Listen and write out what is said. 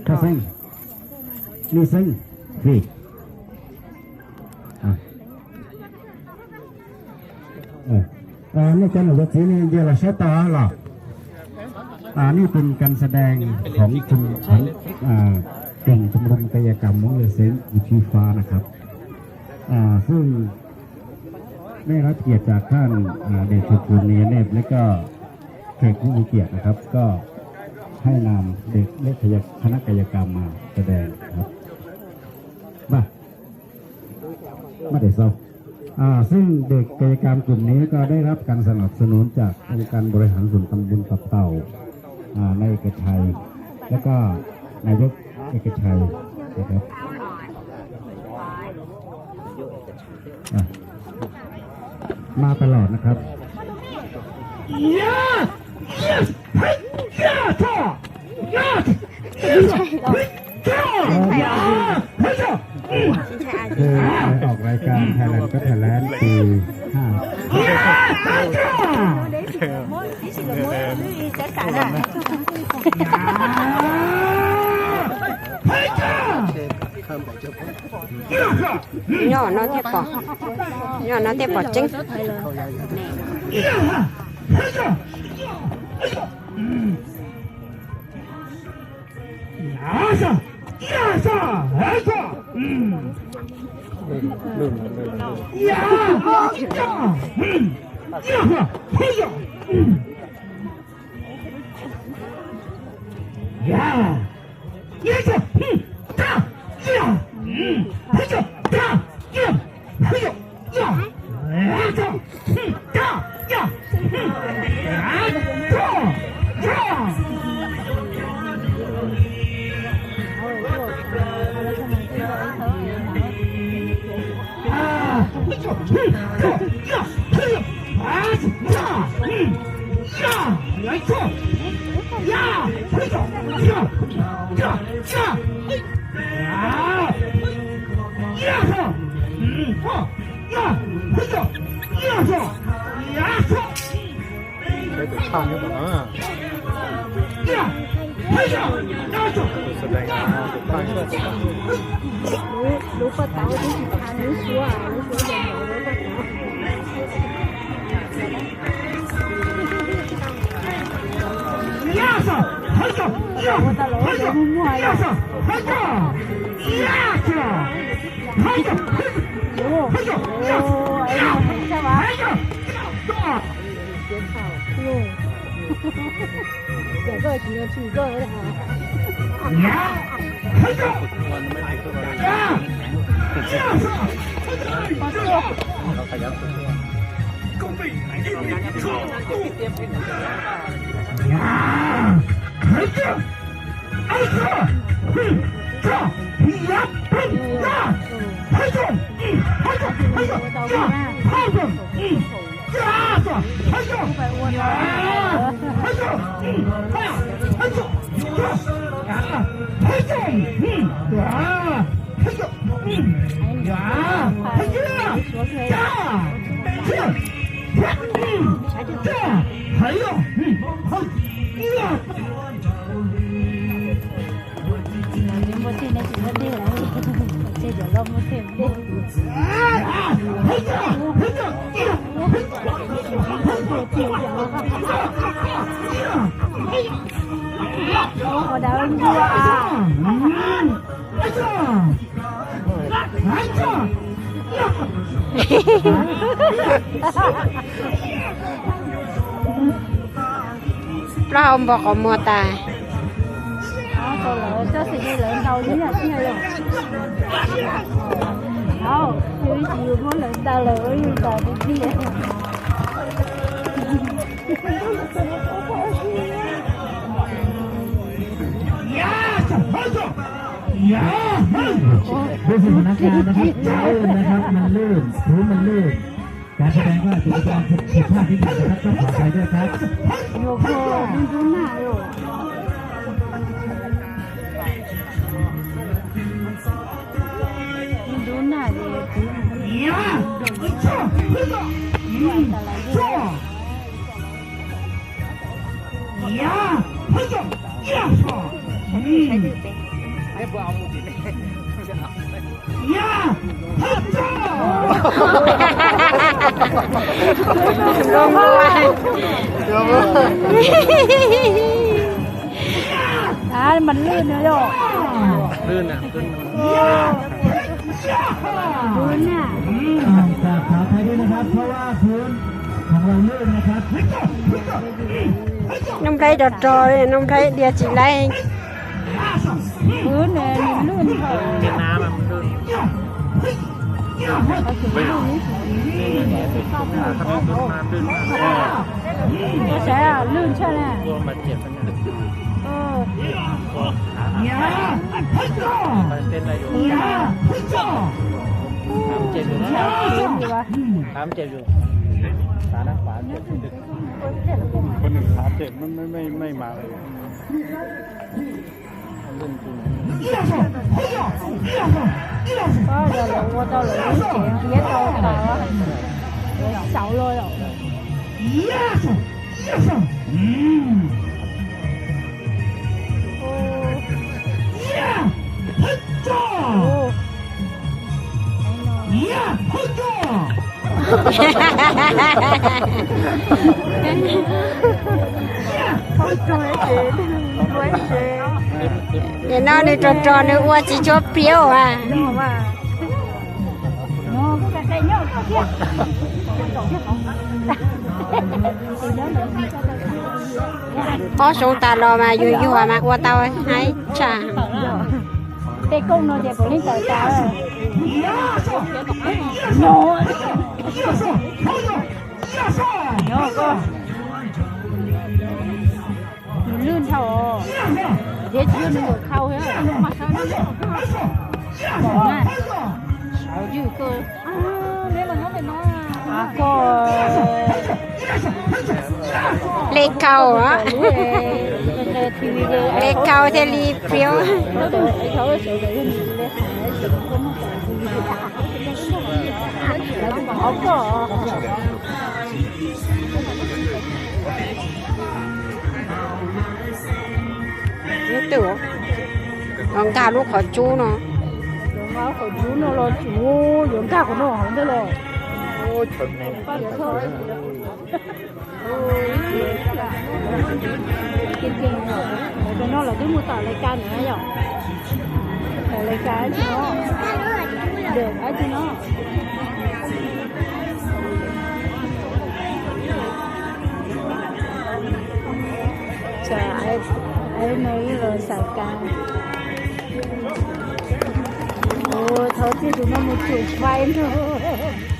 Thaj Xeeb, Nij Xeeb, Fij. Nej cov niam cov txiv nej ntsia los saib tau los. Anw pes kas xav dees khoom tsoom, khoom tsoom rom kab yas kas Hmoob Lis Xeeb Yu Tsis Fab na khab. Xwb nej rov kiam tas khab, dej tshua pus nias nej koj kheej kuv ua kiam na khab, koj hais nam dej lej khab nab kas yas kas mas xav dees khab. Mas Mas dej xauj, xwb dej kas yas kas kub nias koj dej rab kas xav los xav num tas ua kas npau rau hab xum tam npun tam tau, nab ej kas thais, lawv koj nab yog ej kas thais. Mas tas los na khab. Ov, raj kas Thailand koj Thailand tis hab. Nyob no thiaj pom, nyob no thiaj pom tseeb. Lub paj tauv twb tsis tas lub suab, lub suab yog ntawm lub paj tauv. Plaub hau npog qhov muag tas. Lawv txoj xwm li lawv ntaus li yam tiag yom. Au, yus ib tsis yus muab lawv ntaus lawv ua yus ntaus li tiag.รู้สึกพนักงานนะครับ เช้านะครับ มันลื่น พื้นมันลื่น การแสดงก็อาจจะมีการผิดพลาดนิดหน่อยนะครับ ต้องขออภัยด้วยครับ Ntub nag es kuv mus ntub nag. Mas lwj no yog. Khov thaiv dubนะครับ เพราะว่าพื้นของเราลื่นนะครับ Nuj Nplhaib rog rog li, Nuj Nplhaib dhia tsis laib. Ub, nws, nws lwj. Lwj tshaj na. Tám triệu. Tám triệu. Tám triệu. Có những tám triệu mấy, mấy, mấy mà. Có giờ lawv ua tau lawv lub tsev iab tau tau sáu lô lawm. Nim no nws rog rog nws ua tsis tshua piav as. Ob xyoo tas los mas yuag yuag mas ua tau hais tshaj. Tej koob no ces puav leej tawm tas. Nws lwj dhau thiab tsis yog nws yuav khau thiab. Pom na, sawv ywj kawg. Li khau, li khau thiaj li piav. Ib tug los nkag lub qhov cub no. Qhov cub no los tsuav yuav nkag qhov no hauv ntej los. Cov no lawv twb mus tom lais kas ntawd yom. Tom lais kas dab tsi no, dawm dab tsi no. Tsam no los xav kas. Ua thov txij tus no mus tsum fais nrog.